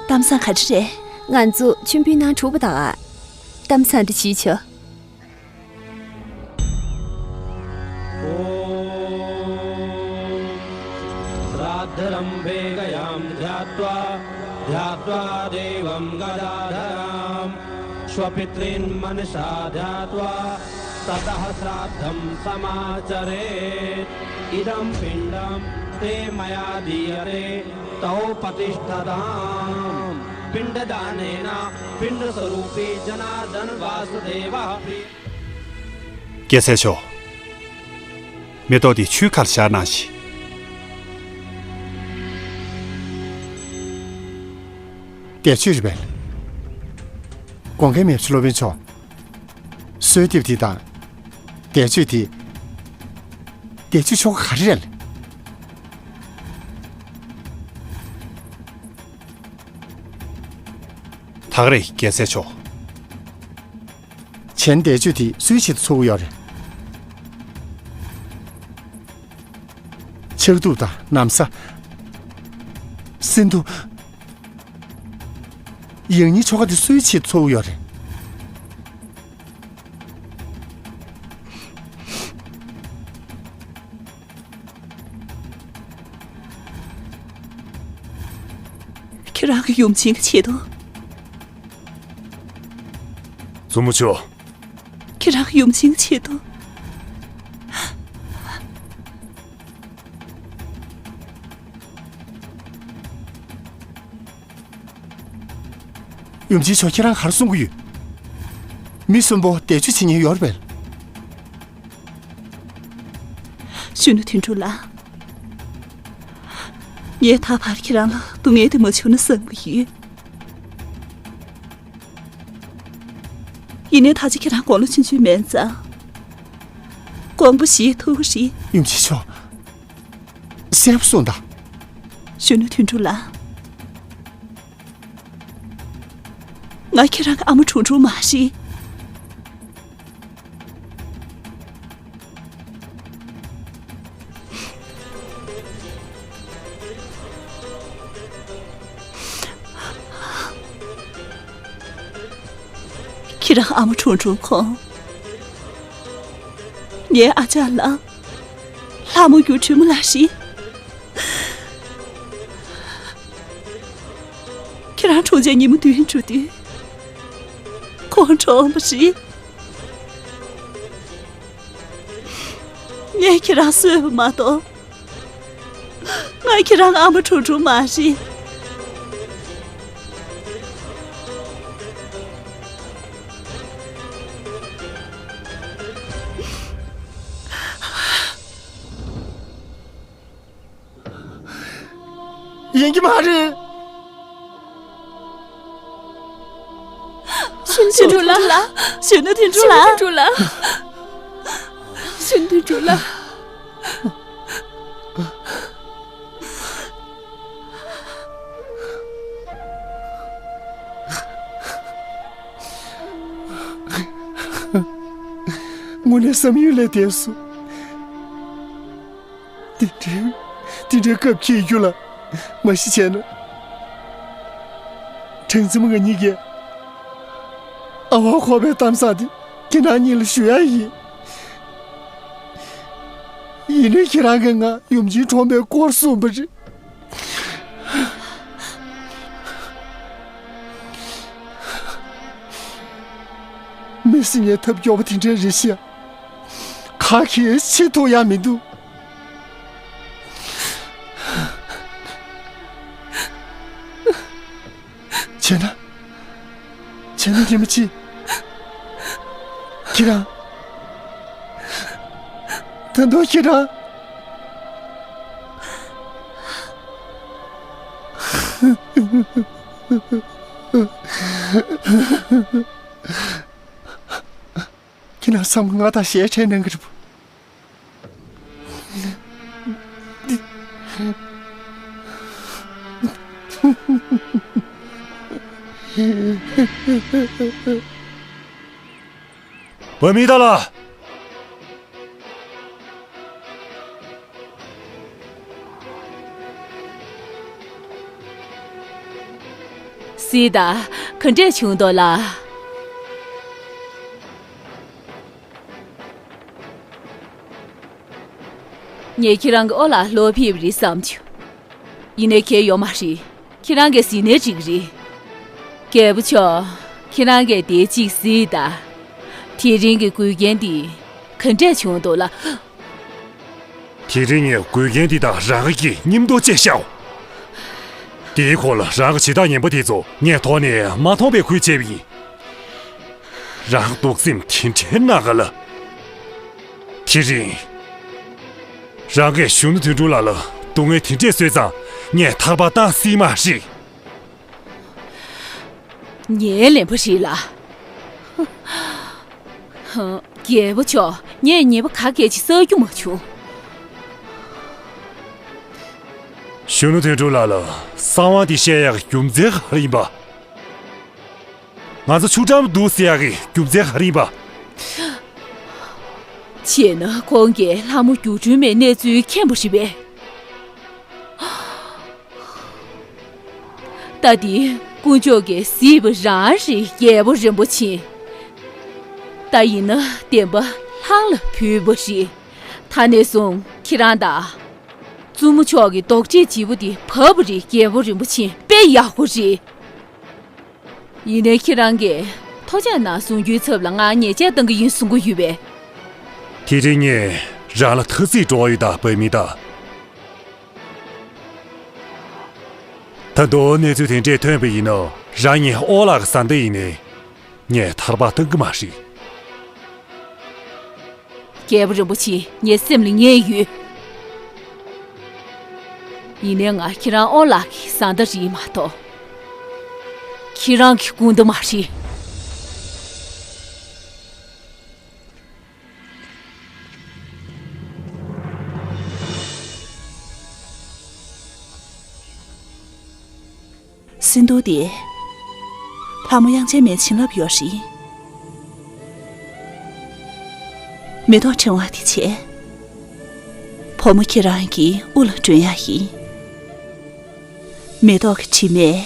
གཏམ་བཟང་ག་རེ་རེད། ང་ཚོ་མཆོད་འབུལ་གནང་གྲུབ་པ་དང་། གཏམ་བཟང་འདི་ཞུས་ཆོག། ॐ श्राद्धरम्भे गयां ध्यात्वा ध्यात्वा देवं गजाधरम्। स्वपितृन्मनसा ध्यात्वा ततः श्राद्धं समाचरेत्। इदं पिण्डं ते मया दीयते तौ प्रतिष्ठताम्। पिण्डदानेन पिण्डस्वरूपी जनार्दन वासुदेवः प्रिय རྒྱལ་སྲས་མཆོག། མེ་ཏོག་འདི་ཆུའི་ཁར་བཞག་གནང་ཞིག། འདས་མཆོད་རེད་པས། དགོངས་འགལ་མེད་པ་སློབ་དཔོན་མཆོག། གསོལ་འདེབས་འདི་དང་། འདས་མཆོད་འདི། འདས་མཆོད་ཆོ་ག་ག་རེ་རེད། ད་ག་རེད་རྒྱལ་སྲས་མཆོག། བྱོན་འདས་མཆོད་དེ་སུའི་ཆེད་དུ་འཚོགས་ཀྱི་ཡོད་རེད། ཕྱག་གདུབ་དང་ན་བཟའ། སེན་གདུབ། ཡང་སྙིང་ཆོ་ག་དེ་སུའི་ཆེད་དུ་འཚོགས་ཀྱི་ཡོད་རེད། ཁྱེད་རང་གི་ཡུམ་ཆེན་གྱི་ཆེད་དུ། བཙུན་མོ་མཆོག། ཁྱེད་རང་གི་ཡུམ་ཆེན་གྱི་ཆེད་དུ། ཡུམ་ཆེན་མཆོག། ཁྱེད་རང་ག་རེ་གསུང་གི་ཡོད། མི་གསོན་པོ་འདས་མཆོད་བྱེད་མཁན་ཡོད་རེད་པས། གཞོན་ནུ་དོན་གྲུབ་ལགས། ངས་ད་བར་ཁྱེད་རང་ལ་སྡུག་བསྔལ་དེ་མ་བྱུང་ན་བསམ་གྱི་ཡོད། ཡིན་ནའི་ད་ཆ་ཁྱེད་རང་དགུང་ལོ་ཆུང་ཆུང་མིན་ཙང་། དགོངས་པ་བཞེས་ཐུབ་ཀྱི་རེད། ཡུམ་ཆེན་མཆོག། གསལ་པོ་གསུངས་དང་། གཞོན་ནུ་དོན་གྲུབ་ལགས། ང་ཁྱེད་རང་གི་ཨ་མ་དྲུང་དྲུང་མ་རེད། ཁྱེད་རང་ཨ་མ་དྲུང་དྲུང་ཁོང་། ངའི་ཨ་ཅག་ལ་ལྷ་མོ་གྱུར་དྲུང་མ་ལ་རེད། ཁྱེད་རང་གྲོངས་བྱས་ཉིན་མོ་བདུན་འགྲོ་དུས་ཁོང་གྲོངས་པ་རེད། ངས་ཁྱེད་རང་གསོས་པ་མ་གཏོགས། ང་ཁྱེད་རང་ཨ་མ་དྲུང་དྲུང་མ་རེད། ཡིན་གྱི་མ་རེད། གཞོན་ནུ་དོན་གྲུབ་ལགས། གཞོན་ནུ་དོན་གྲུབ་ལགས། གཞོན་ནུ་དོན་གྲུབ་ལགས། གཞོན་ནུ་དོན་གྲུབ་ལགས། དངོས་གནས་བསམ་ཡུལ་ལས་འདས་སོང་། དེ་འདྲའི་དེ་འདྲའི་སྐབས་ཀྱི་རྒྱུ་ལ་མ་གཞི་བྱས་ན། སྦྲང་རྩི་མ་ང་གཉིས་ཀས་ཨ་ཝ་ཁོ་པའི་གཏམ་བཟང་དེ་ཁྱེད་རང་གཉིས་ལ་ཞུ་ཡ་ཡིན། ཡིན་ནའི་ཁྱེད་རང་གིས་ང་ཡུམ་ཆེན་གྲོངས་པའི་སྐོར་གསུངས་པ་རེད། མི་སེམས་ནས་ཐབས་སྐྱོ་པོ་དེ་འདྲ་རེད་ཤག་ག་གིས་བྱེད་ཐུབ་ཡ་མི་འདུག་བྱས་ན། བྱས་ན་ཉི་མ་གཅིག་ཁྱེད་རང་། ད་དུང་ཁྱེད་རང་། ཁྱེད་རང་བསམ་ང་དང་ཞལ་བྲལ་གནང་གི་རེད་པ། བ་མི་ད་ལ། སི་ད། ག་འདྲས་བྱུང་འདུག་ལ། ངས་ཁྱེད་རང་གི་ཨོ་ལགས་ལོག་ཕེབས་རེད་བསམ་བྱུང་། ཡིན་ནའི་ཁྱད་ཡོད་མ་རེད། ཁྱེད་རང་གིས་ཟིན་ནའི་འགྲིག་གི་རེད། རྒྱལ་པོ་མཆོག་ཁྱེད་རང་གིས་དེ་གཅིག་གཟིགས་དང་། དེ་རིང་གི་འགུལ་རྐྱེན་འདི་ག་འདྲས་བྱུང་འདུག་ལ། དེ་རིང་ངས་འགུལ་རྐྱེན་འདི་དང་རང་གི་མཉམ་དུ་བཅས་ཤོག་དེའི་སྐོར་ལ་རང་གི་བྱེད་སྟངས་ངན་པ་དེ་ཚོ་ངས་ཐོག་ནས་མ་མཐོང་བའི་ཁུལ་བྱས་པ་ཡིན། རང་གདུག་སེམས་དེ་འདྲའི་ན་ག་ལ། དེ་རིང་། རང་གིས་གཞོན་ནུ་དོན་གྲུབ་ལགས་ལ་སྡུག་བསྔལ་དེ་འདྲས་བཟོས་ཙང་ངས་ཐར་པ་བཏང་སྲིད་མ་རེད། ངའི་ལན་པོ་རེད་ལ། རྒྱལ་པོ་མཆོག་ངས་ཉེས་པ་ག་གལ་ཆེ་བསགས་རྒྱུ་མ་བྱུང་། གཞོན་ནུ་དོན་གྲུབ་ལགས་ལ་གསང་བ་འདི་བཤད་ཡག་རྒྱུ་མཚན་ག་རེ་ཡིན་པ། ང་ཚོ་ཆུ་འགྲམ་འདུག་ཟེར་ཡག་གི་རྒྱུ་མཚན་ག་རེ་ཡིན་པ། བྱས་ན་ཁོང་གིས་ལྷ་མོ་སྒྱུ་འཕྲུལ་མའི་གནས་ཚུལ་མཁྱེན་པ་རེད་པས། ད་འདི་དཀོན་མཆོག་གིས་གཟིགས་པ་རང་རེད། རྒྱལ་པོ་རིན་པོ་ཆེ། ད་ཡིན་ན་བདེན་པ་ལྷང་ལ་བུད་པ་རེད། ད་ནས་བཟུང་ཁྱེད་རང་དང་བཙུན་མོ་མཆོག་གི་རྡོག་ཁྲེས་བྱིས་པོ་འདི་བབས་པ་རེད། རྒྱལ་པོ་རིན་པོ་ཆེ་དཔེ་ཡག་པོ་རེད། ཡིན་ནའི་ཁྱེད་རང་གིས་ཐོ་ཅག་ནང་བཟུང་རྒྱུའི་ཚབ་ལ་ང་ཉེས་ཆད་གཏང་གི་ཡིན་གསུང་གི་ཡོད་པས། དེ་རིང་ངས་རང་ལ་ཐ་ཚིག་འགྲོ་བ་ཡོད་ད་བ་མི་ད། ད་དུང་གནས་ཚུལ་དེ་འདྲས་ཐོན་པ་ཡིན་ན་རང་ཉིད་ཨོ་ལགས་ཀྱི་བཟའ་ཟླ་ཡིན་ནའི་ངས་ཐར་པ་གཏང་གི་མ་རེད། རྒྱལ་པོ་རིན་པོ་ཆེ་ངའི་སེམས་ལ་ངེས་ཡོད། ཡིན་ནའི་ང་ཁྱེད་རང་ཨོ་ལགས་ཀྱི་བཟའ་ཟླ་རེད་མ་གཏོགས་ཁྱེད་རང་གི་སྐུ་ཟླ་མ་རེད། སིན་དུ་དེ། ལྷ་མོ་དབྱངས་ཅན་མའི་བྱིན་རླབས་ཡོད་རེད། མེ་ཏོག་ཕྲེང་བ་དེ་བྱས། བུ་མོ་ཁྱེད་རང་གི་དབུ་ལ་སྒྲོན་ཡག་ཡིན། མེ་ཏོག་གི་དྲི་མས་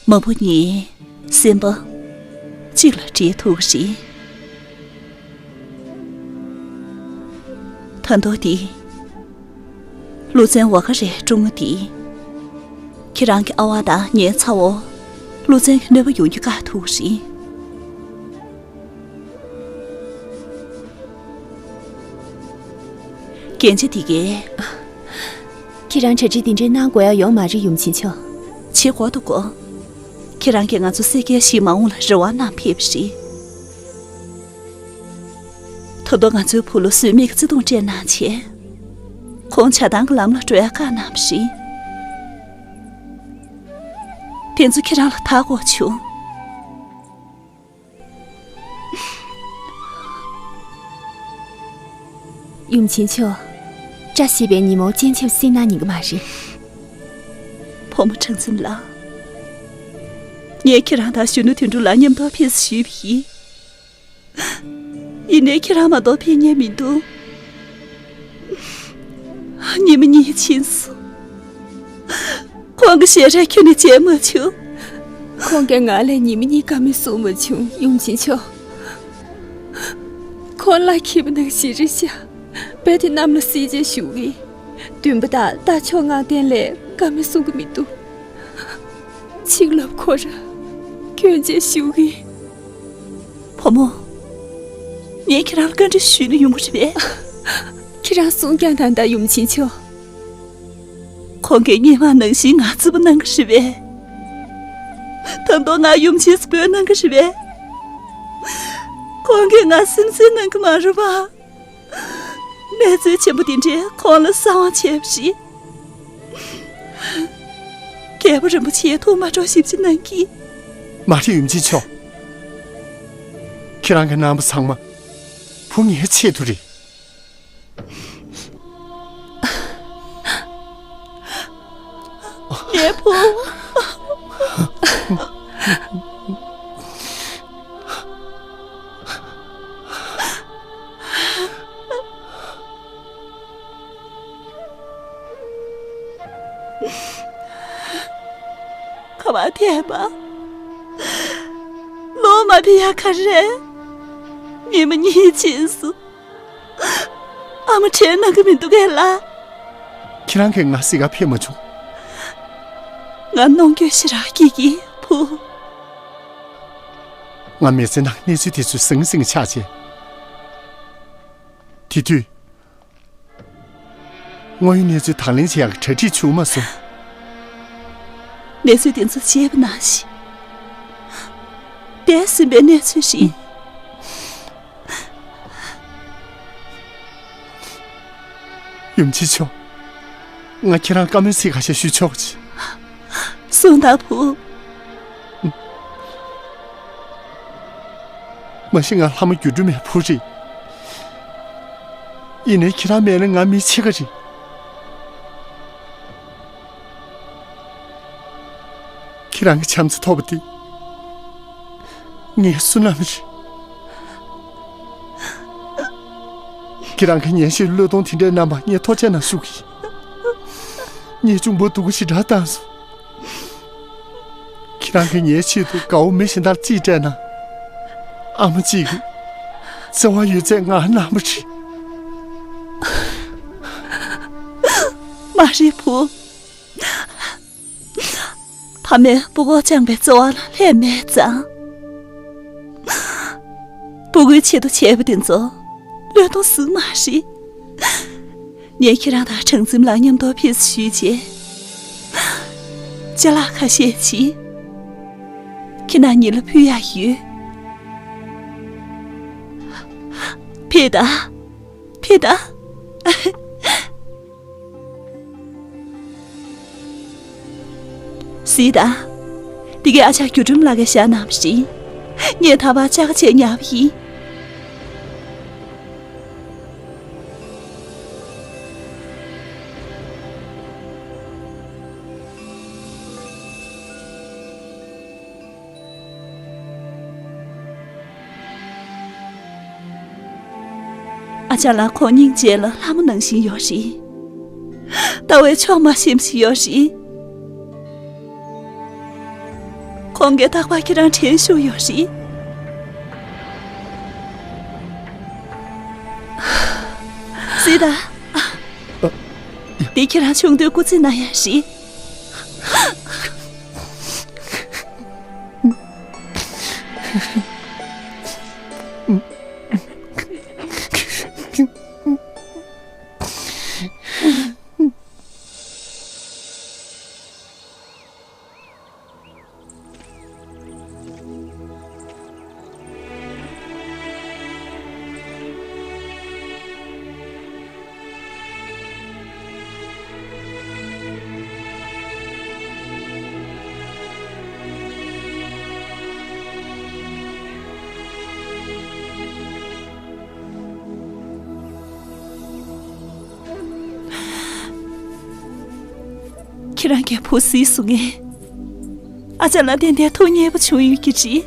མ་བུ་གཉིས་སེམས་པ་གཅིག་ལ་འདྲེས་ཐུབ་ཀྱི་རེད། ད་དུང་དེ། ཀླུ་བཙན་འོ་ཀ་རའི་སྲུང་མ་དེ། ཁྱེད་རང་གི་ཨ་ཝ་དང་ངའི་ཚ་བོ། ཀླུ་བཙན་གྱི་གནོད་པ་ཡོང་རྒྱུ་བཀག་ཐུབ་ཀྱི་རེད། རྒྱན་ཆ་འདི་གས། ཁྱེད་རང་གྲ་སྒྲིག་འདི་འདྲའི་གནང་དགོས་ཡག་ཡོད་མ་རེད་ཡུམ་ཆེན་མཆོག་བྱེད་དགོས་འདུག་གོ། ཁྱེད་རང་གིས་ང་ཚོ་སེར་སྐྱ་ཞིག་མ་འོངས་ལ་རེ་བ་གནང་ཕེབས་པ་རེད། ད་དུང་ང་ཚོའི་བུ་ལ་ཟོལ་མེད་ཀྱི་བརྩེ་དུང་སྤྲད་གནང་བྱས། ཁོང་བྱ་བཏང་གི་ལམ་ལ་འགྲོ་ཡག་བཀག་གནང་བ་རེད། དེ་ཚོ་ཁྱེད་རང་ལ་ད་གོ་བྱུང་། ཡུམ་ཆེན་མཆོག་བཀྲ་ཤིས་པའི་ཉིན་མོ་སྤྱན་ཆབ་བསིལ་གནང་ཉན་གི་མ་རེད། བུ་མོ་གྲངས་འཛོམས་ལགས། ངས་ཁྱེད་རང་དང་གཞོན་ནུ་དོན་གྲུབ་ལགས་མཉམ་དུ་ཕེབས་ཞུས་པ་ཡིན། ཡིན་ནའི་ཁྱེད་རང་མ་གཏོགས་ཕེབས་མཁན་མི་འདུག་ཉི་མ་གཉིས་ཕྱིན་སོང་། ཁོང་གི་ཞལ་རས་ཁྱོན་ནས་མཇལ་མ་བྱུང་། ཁོང་གིས་ང་ལ་ཉི་མ་གཉིས་བཀའ་མོལ་གསུང་མ་བྱུང་ཡུམ་ཆེན་མཆོག་ཁོང་ལ་ཁྱིམ་ནང་ཞིག་རེ་བཞག་དཔེ་དེ་གནམ་ལ་བསིལ་རྗེས་བཞུགས་ཡིན། འདུན་པ་དང་རྟ་མཆོག་ངང་སྟེང་ལས་བཀའ་མོལ་གསུང་གི་མི་འདུག་ཆིག་ལབ་ཁོ་ར་སྐྱོན་ཅན་ཞུ་གི། བུ་མོ། ངས་ཁྱེད་རང་ལ་བཀའ་འདྲི་ཞུས་ན་ཡོང་གི་རེད་པས། ཁྱེད་རང་གསུང་རྐྱང་དང་ད་ཡུམ་ཆེན་མཆོག་ཁོང་གིས་སྔོན་མ་ནང་བཞིན་ང་བརྩི་བ་གནང་གི་རེད་པས། ད་དུང་ང་ཡུམ་ཆེན་བཟོ་འབོད་གནང་གི་རེད་པས། ཁོང་གིས་ང་སེམས་ཅན་གནང་གི་མ་རེད་པ། གནས་ཚུལ་ཆེན་པོ་དེ་འདྲས་ཁོང་ལ་གསང་བ་བྱས་པ་རེད། རྒྱལ་པོ་རིན་པོ་ཆེ་ཐུགས་མ་སྤྲོ་ཞིབ་ཅིག་གནང་གིས། མ་རེད་ཡུམ་ཆེན་མཆོག་ཁྱེད་རང་གི་གནང་བ་ཚང་མ་བུ་ངའི་ཆེད་དུ་རེད། ངའི་བུ། བ་ཐེབས་པ། ལོ་མ་ཕི་ཡ་ཁ་རེ། ཉི་མ་གཉིས་ཕྱིན་སོང་། ཨ་མ་དྲན་གནང་གི་མི་འདུག་གས་ལ། ཁྱེད་རང་གིས་ང་གཟིགས་ག་ཕེབས་མ་བྱུང་། ང་གནོང་འགྱོད་ཞེ་དྲག་སྐྱེས་ཀྱི་བུ། ང་མི་ཚེ་ནང་གནས་ཚུལ་དེ་ཚོ་ཟང་ཟིང་ཆགས་བྱས། དེ་དུས། དངོས་ཡོད་གནས་ཚུལ་དང་ལེན་བྱེད་ཡག་གྲ་སྒྲིག་བྱུང་མ་སོང་། གནས་ཚུལ་དེ་ཚོ་བྱས་པ་ནང་བཞིན། འདས་ཟིན་པའི་གནས་ཚུལ་རེད། ཡུམ་ཆེ་མཆོག་ང་ཁྱེད་རང་བཀའ་མོལ་ཚིག་ཁ་ཤས་ཞུ་ཆོག་ཅིག་གསུངས་དང་བུ། མ་གཞི་ང་ལྷ་མོ་སྒྱུ་འཕྲུལ་མའི་བུ་རེད། ཡིན་ནའི་ཁྱེད་རང་མེད་ན་ང་མི་ཕྱེད་ཀ་རེད། ཁྱེད་རང་གི་བྱམས་བརྩེ་ཐོབ་པ་དེ་ངའི་བསོད་ནམས་རེད། ཁྱེད་རང་གིས་ངའི་ཆེད་བློས་གཏོང་དེ་འདྲའི་གནང་བར་ངས་ཐུགས་རྗེ་གནང་ཞུ་གི་ཡིན། ངའི་གཅུང་པོ་སྡུག་པོ་ཞེ་དྲག་བཏང་སོང་། ཁྱེད་རང་གིས་ངའི་ཆེད་དུ་དགའ་བོ་མི་གཞན་དག་ཅིག་སྤྲད་ན། ཨ་མ་གཅིག་གིས་བརྩེ་བ་ཡོད་ཚད་ང་གནང་བ་རེད། མ་རེད་བུ། ཕ་མས་བུ་གུར་བཅངས་པའི་བརྩེ་བ་ལ་ལྷད་མེད་ཙང་། བུ་གུའི་ཆེད་དུ་བྱས་པ་དེ་ཚོ་བློས་གཏོང་ཟིག་མ་རེད། ངས་ཁྱེད་རང་དང་གྲངས་འཛིན་ལ་མཉམ་དུ་ཕེབས་བཅུག་བྱས། ཅ་ལག་ཁ་ཤས་ཅིག་ཁྱེད་རྣམ་གཉིས་ལ་ཕུལ་ཡག་ཡོད། ཕེབས་དང་། ཕེབས་དང་། གཟིགས་དང་། འདི་གའི་ཨ་ཅག་སྒྱུ་འཕྲུལ་ལགས་ཀྱིས་བཞག་གནང་བ་རེད། ངས་ད་བར་ཅ་ཆས་ཉར་བ་ཡིན། ཨ་ཅག་ལགས་ཁོང་སྙིང་རྗེ་ལ་ལྷ་མོ་ནང་བཞིན་ཡོད་རེད། ལྟ་བས་ཆོག་མ་ཤེས་ཤིག་ཡོད་རེད། ཁོང་གིས་རྟག་པར་ཁྱེད་རང་དྲན་བཞིན་ཡོད་རེད། གཟིགས་དང་། འདི་ཁྱེད་རང་ཆུང་དུས་སྐུ་རྩེད་གནང་ཡག་རེད། ཁྱེད་རང་གི་བུ་གཟིགས་སོང་ངས། ཨ་ཅག་ལགས་ཏན་ཏན་ཐུགས་མཉེས་པོ་བྱུང་ཡོད་ཀྱི་རེད།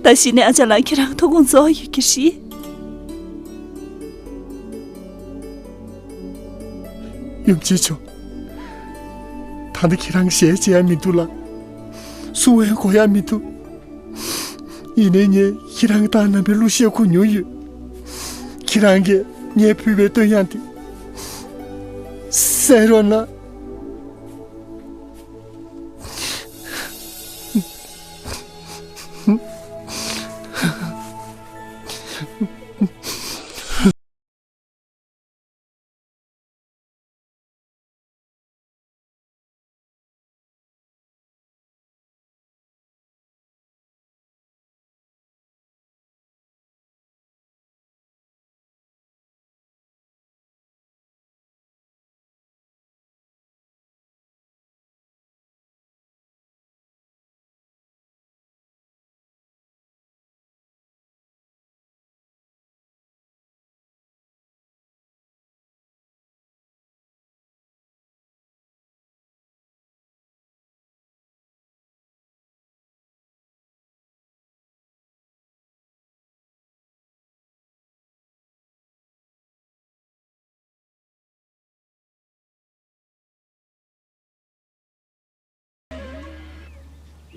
ད་གཞི་ནས་ཨ་ཅག་ལགས་ཁྱེད་རང་ཐུགས་དགོངས་རྫོགས་ཡོད་ཀྱི་རེད། ཡུམ་ཆེ་མཆོག་ད་ལྟ་ཁྱེད་རང་གཞས་བྱེད་ཡ་མི་འདུག་ལ། གསུང་བའི་གོ་ཡ་མི་འདུག་ཡིན་ནའི་ངས་ཁྱེད་རང་གི་རྟགས་རྣམ་པའི་གླུ་གཞས་གོ་མྱོང་ཡོད། ཁྱེད་རང་གིས་ངས་ཕུལ་བའི་བསྟོད་དབྱངས་དེ་གསན་རོགས་གནང་།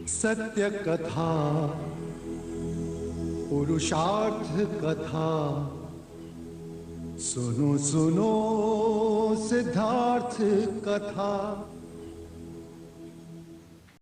सत्य कथा पुरुषार्थ कथा। सुनो सुनो सिद्धार्थ कथा।